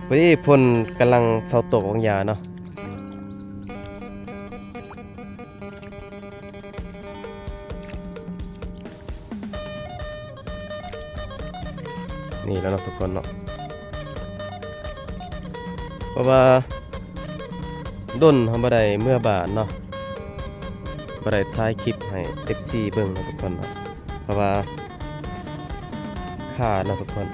ພໍດີຝົນກຳລັງເຊົາຕົກບາງຢ່າເນາະ. ນີ້ແຫຼະເນາະທຸກຄົນເນາະ ເພາະວ່າດົນເຮົາບໍ່ໄດ້ເມືອບ້ານເນາະ ບໍ່ໄດ້ຖ່າຍຄລິບໃຫ້ເອັຟຊີເບິ່ງເນາະທຸກຄົນເນາະ ເພາະວ່າ ຄ່າເນາະທຸກຄົນ.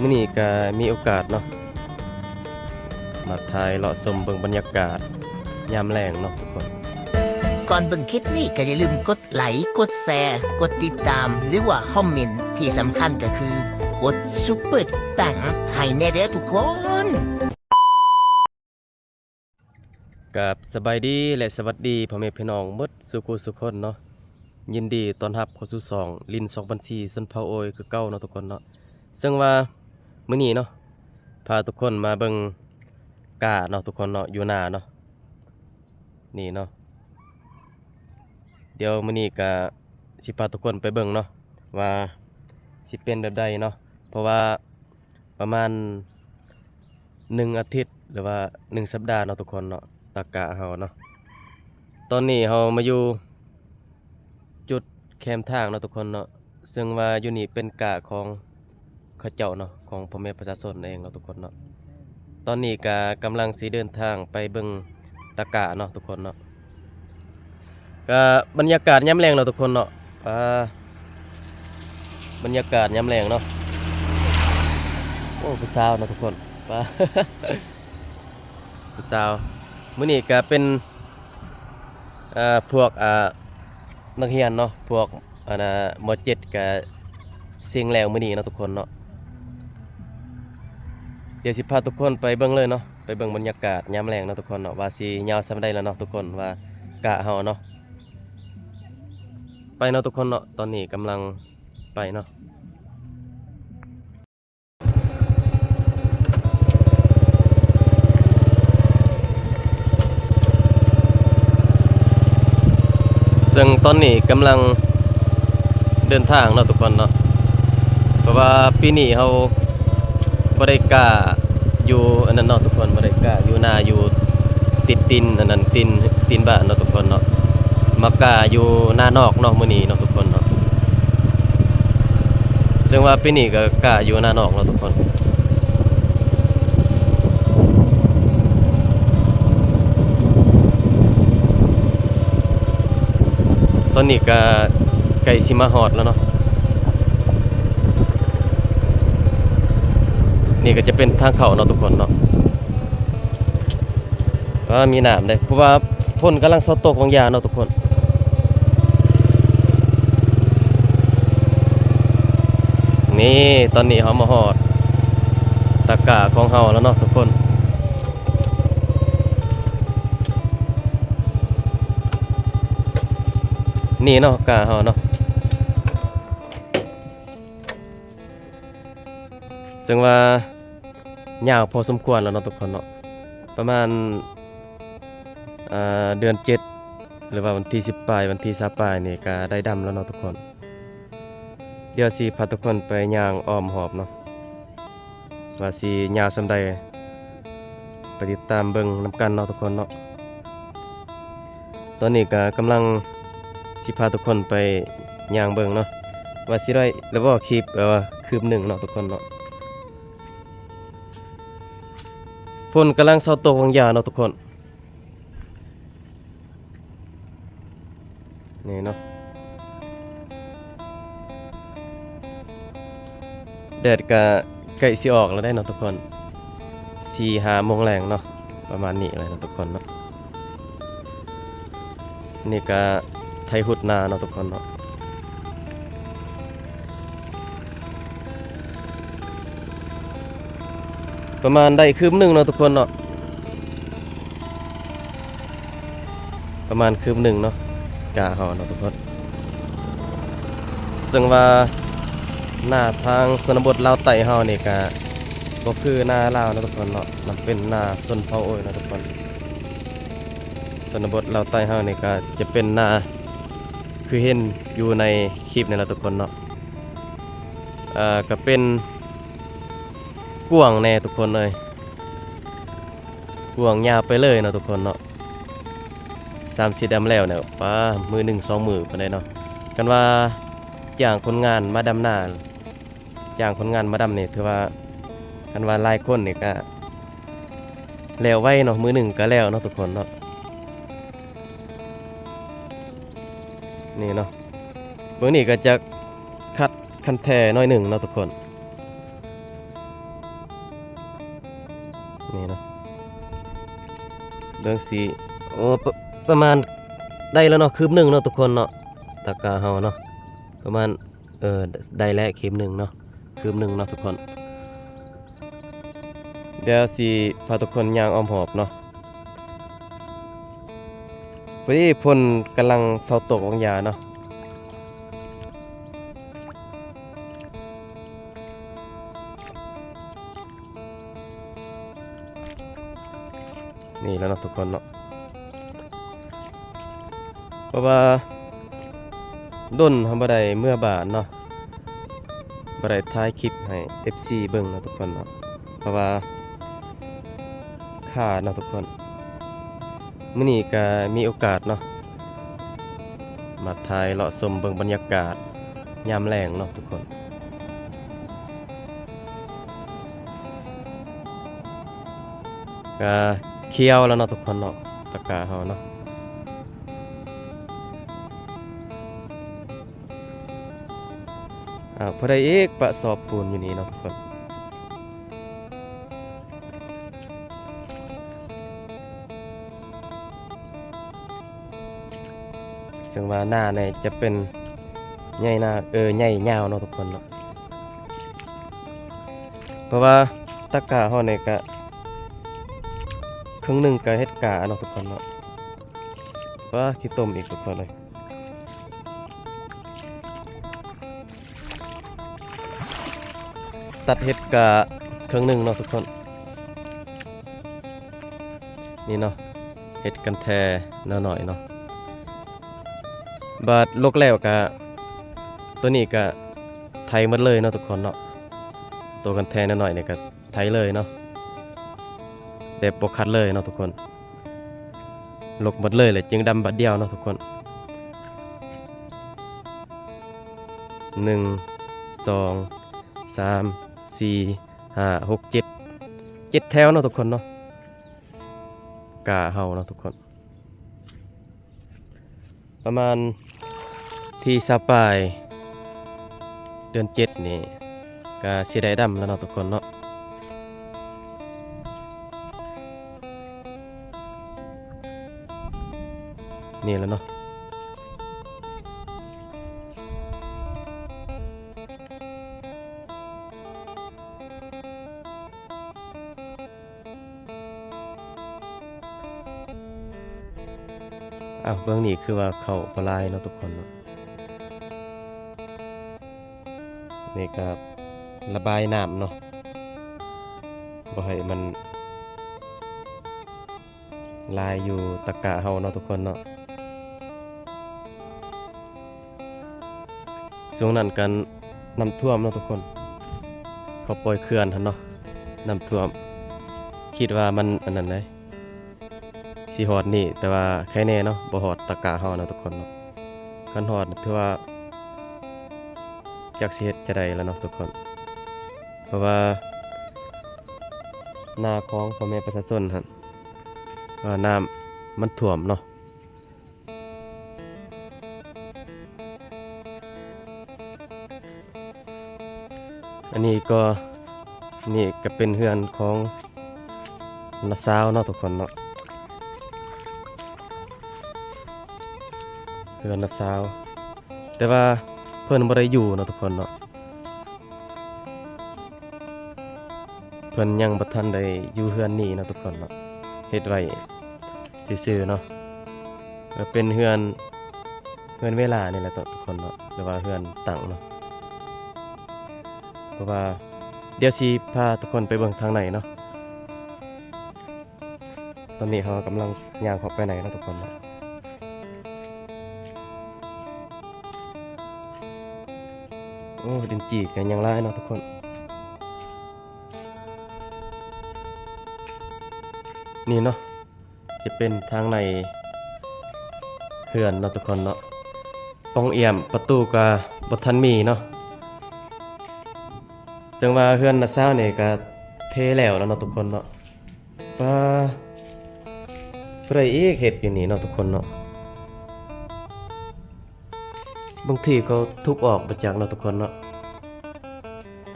ມື້ນີ້ກະມີໂອກາດເນາະ ມາຖ່າຍເລາະຊົມເບິ່ງບັນຍາກາດຍາມແລງເນາະທຸກຄົນ. ກ່ອນເບິ່ງຄລິບນີ້ກໍຢ່າລືມກົດໄລ, ກົດແຊ, ກົດຕິດຕາມ ຫຼືວ່າຄອມເມັນ, ທີ່ສຳຄັນກໍຄືກົດຊຸບເປີແຕັງໃຫ້ແດ່ເດີທຸກຄົນ. ກາບສະບາຍດີ ແລະ ສະຫວັດດີພໍ່ແມ່ພີ່ນ້ອງໝົດສູ່ຄູ່ສູ່ຄົນເນາະ. ຍິນດີຕ້ອນຮັບເຂົ້າສູ່ຊ່ອງລິນສອງພັນສີ່ຊົນເຜົ່າໂອຍຄືເກົ່າເນາະທຸກຄົນເນາະ. ເຊິ່ງວ່າມື້ນີ້ເນາະ ພາທຸກຄົນມາເບິ່ງກ້າເນາະທຸກຄົນເນາະ ຢູ່ນາເນາະ ນີ້ເນາະ. ດຽວມື້ນີ້ກະຊິພາທຸກຄົນໄປເບິ່ງເນາະ ວ່າຊິເປັນແບບໃດເນາະ ເພາະວ່າ ປະມານໜຶ່ງອາທິດ ຫຼືວ່າໜຶ່ງສັບດາເນາະທຸກຄົນເນາະ ຕາກ້າເຮົາເນາະ. ຕອນນີ້ເຮົາມາຢູ່ຈຸດແຄມທາງເນາະທຸກຄົນເນາະ ເຊິ່ງວ່າຢູ່ນີ້ເປັນກ້າຂອງເຂົາເຈົ້າເນາະ ຂອງພໍ່ແມ່ປະຊາຊົນເອງເນາະທຸກຄົນເນາະ. ຕອນນີ້ກະກຳລັງຊິເດີນທາງໄປເບິ່ງຕາກ້າເນາະທຸກຄົນເນາະ. ກະບັນຍາກາດຍາມແລງເນາະທຸກຄົນເນາະ ອ່າ ບັນຍາກາດຍາມແລງເນາະ. ໂອ້ ຜູ້ສາວເນາະທຸກຄົນ ປ້າ ຜູ້ສາວ. ມື້ນີ້ກະເປັນ ເອີ ພວກ ອ່າ ນັກຮຽນເນາະ ພວກ ອັນນ່າ ມໍເຈັດ ກະເສັງແລ້ວມື້ນີ້ເນາະທຸກຄົນເນາະ. ດຽວຊິພາທຸກຄົນໄປເບິ່ງເລີຍເນາະ ໄປເບິ່ງບັນຍາກາດຍາມແລງເນາະທຸກຄົນເນາະ ວ່າຊິຍາວສ່ຳໃດແລ້ວເນາະທຸກຄົນ ວ່າກ້າເຮົາເນາະ. ໄປເນາະທຸກຄົນເນາະ ຕອນນີ້ກຳລັງໄປເນາະ. ເຊິ່ງຕອນນີ້ກຳລັງເດີນທາງເນາະທຸກຄົນເນາະ ເພາະວ່າປີນີ້ເຮົາ ບໍ່ໄດ້ກ້າຢູ່ອັນນັ້ນເນາະທຸກຄົນ ບໍ່ໄດ້ກ້າຢູ່ນາ ຢູ່ຕິດຕີນອັນນັ້ນ ຕີນ ຕີນບ້ານເນາະທຸກຄົນເນາະ ມາກ້າຢູ່ນານອກເນາະມື້ນີ້ເນາະທຸກຄົນເນາະ. ເຊິ່ງວ່າປີນີ້ກໍກ້າຢູ່ນານອກເນາະທຸກຄົນ. ຕອນນີ້ກໍໃກ້ຊິມາຮອດແລ້ວເນາະ. ນີ້ກໍຈະເປັນທາງເຂົ້າເນາະທຸກຄົນເນາະ. ອ່າ ມີນ້ຳເດ້ ເພາະວ່າຝົນກຳລັງເຊົາຕົກບາງຢ່າເນາະທຸກຄົນ. ນີ້ ຕອນນີ້ເຮົາມາຮອດຕາກ້າຂອງເຮົາແລ້ວເນາະທຸກຄົນ. ນີ້ເນາະ ກ້າເຮົາເນາະ. ເຊິ່ງວ່າຍາວພໍສົມຄວນແລ້ວເນາະທຸກຄົນເນາະ ປະມານ ເອີ ເດືອນເຈັດ ຫຼືວ່າວັນທີສິບປາຍ ວັນທີຊາວປາຍນີ້ກະໄດ້ດຳແລ້ວເນາະທຸກຄົນ. ດຽວຊິພາທຸກຄົນໄປຍ່າງອ້ອມຮອບເນາະ ວ່າຊິຍາວສ່ຳໃດ ໄປຕິດຕາມເບິ່ງນຳກັນເນາະທຸກຄົນເນາະ. ຕອນນີ້ກະກຳລັງຊິພາທຸກຄົນໄປຍ່າງເບິ່ງເນາະ ວ່າຊິໄດ້ແລ້ວບໍ່ ຄລິບ ເອີ ຄືບໜຶ່ງເນາະທຸກຄົນເນາະ. ຝົນກຳລັງເຊົາຕົກບາງຢ່າເນາະທຸກຄົນ. ນີ້ເນາະ ແດດກະໃກ້ຊິອອກແລ້ວເດ້ເນາະທຸກຄົນ ສີ່ຫ້າໂມງແລງເນາະ ປະມານນີ້ແຫຼະເນາະທຸກຄົນເນາະ. ນີ້ກະໄຖຮຸດນາເນາະທຸກຄົນເນາະ ປະມານໄດ້ຄືບໜຶ່ງເນາະທຸກຄົນເນາະ. ປະມານຄືບໜຶ່ງເນາະ ກ້າເຮົາເນາະທຸກຄົນ. ເຊິ່ງວ່ານາທາງຊົນນະບົດລາວໃຕ້ເຮົານີ້ກະບໍ່ຄືນາລາວເນາະທຸກຄົນເນາະ ມັນເປັນນາຊົນເຜົ່າໂອຍເນາະທຸກຄົນ. ຊົນນະບົດລາວໃຕ້ເຮົານີ້ກະຈະເປັນນາ ຄືເຫັນຢູ່ໃນຄລິບນີ້ແຫຼະທຸກຄົນເນາະ. ເອີ ກະເປັນ ກວ້າງແດ່ທຸກຄົນເອີຍ ກວ້າງຍາວໄປເລີຍເນາະທຸກຄົນເນາະ. ສາມສີ່ດຳແລ້ວເນຍ ປາ ມື້ໜຶ່ງສອງມື້ປານໃດເນາະ. ຄັນວ່າຈ້າງຄົນງານມາດຳນາ ຈ້າງຄົນງານມາດຳນີ້ ຖືວ່າ ຄັນວ່າຫຼາຍຄົນນີ້ກະແລ້ວໄວເນາະ ມື້ໜຶ່ງກະແລ້ວເນາະທຸກຄົນເນາະ. ນີ້ເນາະ ເບິ່ງນີ້ກະຈະຂັດຄັນແທໜ້ອຍໜຶ່ງເນາະທຸກຄົນ. ນີ້ເນາະ ເບິ່ງຊິ ໂອ້ ປະ ປະມານໄດ້ແລ້ວເນາະ ຄືບໜຶ່ງເນາະທຸກຄົນເນາະ. ຕາກະເຮົາເນາະ ປະມານ ເອີ ໄດ້ແລ້ວຄືບໜຶ່ງເນາະ ຄືບໜຶ່ງເນາະທຸກຄົນ. ດຽວຊິພາທຸກຄົນຍ່າງອ້ອມຮອບເນາະ. ພໍດີຝົນກຳລັງເຊົາຕົກບາງຢ່າເນາະ. ນີ້ແຫຼະເນາະທຸກຄົນເນາະ ເພາະວ່າດົນເຮົາບໍ່ໄດ້ເມືອບ້ານເນາະ ບໍ່ໄດ້ຖ່າຍຄລິບໃຫ້ເອັຟຊີເບິ່ງເນາະທຸກຄົນເນາະ ເພາະວ່າ ຄ່າເນາະທຸກຄົນ. ມື້ນີ້ກະມີໂອກາດເນາະ ມາຖ່າຍເລາະຊົມເບິ່ງບັນຍາກາດຍາມແລງເນາະທຸກຄົນ. ກະຂຽວແລ້ວເນາະທຸກຄົນເນາະ ຕາກະເຮົາເນາະ. ອ້າວ ພໍໄດ້ອີກ ປະສອບປູນຢູ່ນີ້ເນາະທຸກຄົນ. ເຊິ່ງວ່ານານີ້ຈະເປັນໃຫຍ່ນາ ເອີ ໃຫຍ່ຍາວເນາະທຸກຄົນເນາະ ເພາະວ່າຕາກະເຮົານີ້ກະເຄິ່ງໜຶ່ງກະເຮັດກາເນາະທຸກຄົນເນາະ. ປາ ຂີ້ຕົມອີກທຸກຄົນເອີຍ. ຕັດເຮັດກະເຄິ່ງໜຶ່ງເນາະທຸກຄົນ. ນີ້ເນາະ ເຮັດກັນແທໜ້ອຍໆເນາະ. ບາດລົກແລ້ວກະ ໂຕນີ້ກະໄຖໝົດເລີຍເນາະທຸກຄົນເນາະ. ໂຕກັນແທໜ້ອຍໆນີ້ກະໄຖເລີຍເນາະ ແບບບໍ່ຂັດເລີຍເນາະທຸກຄົນ. ລົກໝົດເລີຍແຫຼະ ຈຶ່ງດຳບາດດຽວເນາະທຸກຄົນ. ໜຶ່ງ ສອງ ສາມ ສີ່ ຫ້າ ຫົກ ເຈັດ ເຈັດແຖວເນາະທຸກຄົນເນາະ. ກາເຮົາເນາະທຸກຄົນ ປະມານທີຊາວປາຍ ເດືອນເຈັດນີ້ກະຊິໄດ້ດຳແລ້ວເນາະທຸກຄົນເນາະ. ນີ້ແຫຼະເນາະ. ອ້າວ ເບື້ອງນີ້ຄືວ່າເຂົ້າບໍ່ຫຼາຍເນາະທຸກຄົນເນາະ. ນີ້ກະລະບາຍນ້ຳເນາະ ບໍ່ໃຫ້ມັນ ຫຼາຍຢູ່ຕະກະເຮົາເນາະທຸກຄົນເນາະ. ຊ່ວງນັ້ນກະນ້ຳຖ້ວມເນາະທຸກຄົນ ເຂົາປ່ອຍເຂື່ອນຫັ້ນເນາະ ນ້ຳຖ້ວມ ຄິດວ່າມັນອັນນັ້ນໃດ໋ ຊິຮອດນີ້ ແຕ່ວ່າໄຄແນ່ເນາະ ບໍ່ຮອດຕະກະເຮົາເນາະທຸກຄົນເນາະ. ຄັນຮອດຖືວ່າຈັກຊິເຮັດຈັ່ງໃດລະເນາະທຸກຄົນ ເພາະວ່ານາຂອງພໍ່ແມ່ປະຊາຊົນຫັ້ນ ວ່ານ້ຳມັນຖ້ວມເນາະ. ອັນນີ້ກໍ ນີ້ກໍເປັນເຮືອນຂອງນ້າສາວເນາະທຸກຄົນເນາະ ເຮືອນນ້າສາວ ແຕ່ວ່າເພິ່ນບໍ່ໄດ້ຢູ່ເນາະທຸກຄົນເນາະ. ເພິ່ນຍັງບໍ່ທັນໄດ້ຢູ່ເຮືອນນີ້ເນາະທຸກຄົນເນາະ ເຮັດໄວ້ຊື່ໆເນາະ ກໍເປັນເຮືອນ ເຮືອນເວລານີ້ແຫຼະເນາະທຸກຄົນເນາະ ຫຼືວ່າເຮືອນຕັ້ງເນາະ. ເພາະວ່າ ດຽວຊິພາທຸກຄົນໄປເບິ່ງທາງໃນເນາະ. ຕອນນີ້ເຮົາກຳລັງຍ່າງເຂົ້າໄປໃນເນາະທຸກຄົນເນາະ. ໂອ້ ດິນຈີ່ກໍຍັງຫຼາຍເນາະທຸກຄົນ. ນີ້ເນາະ ຈະເປັນທາງໃນເຮືອນເນາະທຸກຄົນເນາະ. ປ່ອງອ້ຽມປະຕູກໍບໍ່ທັນມີເນາະ, ເຊິ່ງວ່າເຮືອນນ້າສາວນີ້ກໍເທແລ້ວແລ້ວເນາະທຸກຄົນເນາະ. ປາ ຜູ້ໃດອີກເຮັດຢູ່ນີ້ເນາະທຸກຄົນເນາະ. ບາງທີເຂົາທຸບອອກບໍ່ຈັກເນາະທຸກຄົນເນາະ.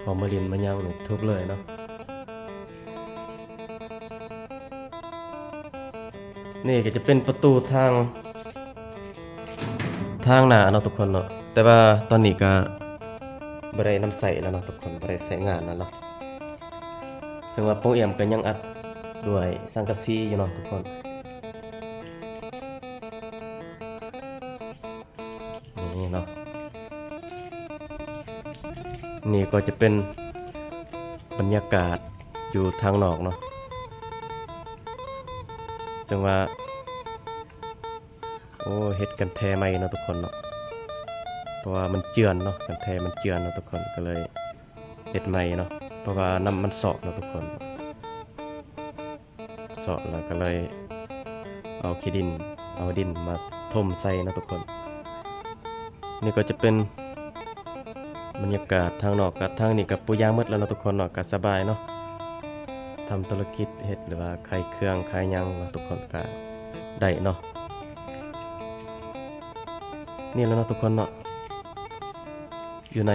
ເຂົາມາຫຼິ້ນມາຫຍັງນີ້ທຸບເລີຍເນາະ. ນີ້ກໍຈະເປັນປະຕູທາງ ທາງໜ້າເນາະທຸກຄົນເນາະ, ແຕ່ວ່າຕອນນີ້ກໍບໍ່ໄດ້ນຳໃຊ້ແລ້ວເນາະທຸກຄົນ, ບໍ່ໄດ້ໃຊ້ງານແລ້ວເນາະ. ເຊິ່ງວ່າປ່ອງອ້ຽມກໍຍັງອັດດ້ວຍສັງກະສີຢູ່ເນາະທຸກຄົນ. ນີ້ເນາະ ນີ້ກໍຈະເປັນບັນຍາກາດຢູ່ທາງນອກເນາະ, ເຊິ່ງວ່າ ໂອ້ ເຮັດກັນແທໃໝ່ເນາະທຸກຄົນເນາະ, ເພາະວ່າມັນເຈື່ອນເນາະ, ກັນແທມັນເຈື່ອນເນາະທຸກຄົນ, ກໍເລີຍເຮັດໃໝ່ເນາະ, ເພາະວ່ານ້ຳມັນຊອກເນາະທຸກຄົນ. ຊອກແລ້ວກໍເລີຍເອົາຂີ້ດິນ ເອົາດິນມາຖົມໃສ່ເນາະທຸກຄົນ. ນີ້ກໍຈະເປັນບັນຍາກາດທາງນອກ, ກໍທາງນີ້ກໍປູຢາງໝົດແລ້ວເນາະທຸກຄົນເນາະ, ກໍສະບາຍເນາະ, ທຳທຸລະກິດເຮັດ ຫຼືວ່າຂາຍເຄື່ອງຂາຍຫຍັງເນາະທຸກຄົນ ກໍໄດ້ເນາະ. ນີ້ແຫຼະເນາະທຸກຄົນເນາະ ຢູ່ໃນ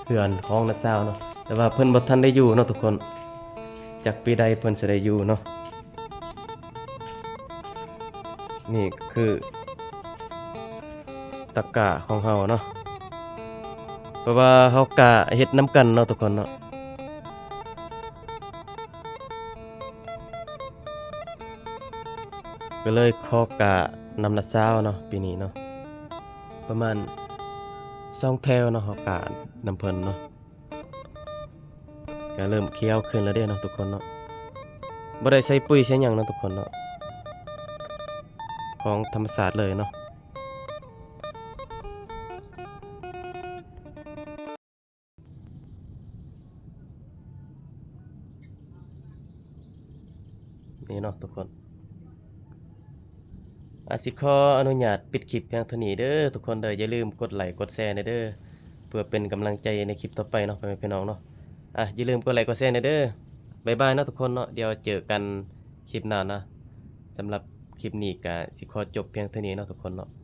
ເຮືອນຂອງນ້າສາວເນາະ, ແຕ່ວ່າເພິ່ນບໍ່ທັນໄດ້ຢູ່ເນາະທຸກຄົນ, ຈັກປີໃດເພິ່ນຊິໄດ້ຢູ່ເນາະ. ນີ້ຄືຕະກ້າຂອງເຮົາເນາະ, ເພາະວ່າເຮົາກ້າເຮັດນຳກັນເນາະທຸກຄົນເນາະ. ກໍເລີຍຂໍກ້ານຳນ້າສາວເນາະ ປີນີ້ເນາະ, ປະມານສອງແຖວເນາະ, ຂໍກ້ານຳເພິ່ນເນາະ, ກໍເລີ່ມຂຽວຂຶ້ນແລ້ວເດ້ເນາະທຸກຄົນເນາະ. ບໍ່ໄດ້ໃສ່ປຸ໋ຍໃສ່ຫຍັງເນາະທຸກຄົນເນາະ, ຂອງທຳມະຊາດເລີຍເນາະ. ນີ້ເນາະທຸກຄົນ, ອາ ຊິຂໍອະນຸຍາດປິດຄລິບພຽງເທົ່ານີ້ເດີທຸກຄົນເດີ. ຢ່າລືມກົດໄລກົດແຊແດ່ເດີ ເພື່ອເປັນກຳລັງໃຈໃນຄລິບຕໍ່ໄປເນາະ ພໍ່ແມ່ພີ່ນ້ອງເນາະ. ອາ ຢ່າລືມກົດໄລກົດແຊແດ່ເດີ. ບາຍບາຍເນາະທຸກຄົນເນາະ, ດຽວເຈີກັນຄລິບໜ້ານະ. ສຳລັບຄລິບນີ້ກະຊິຂໍຈົບພຽງເທົ່ານີ້ເນາະທຸກຄົນເນາະ.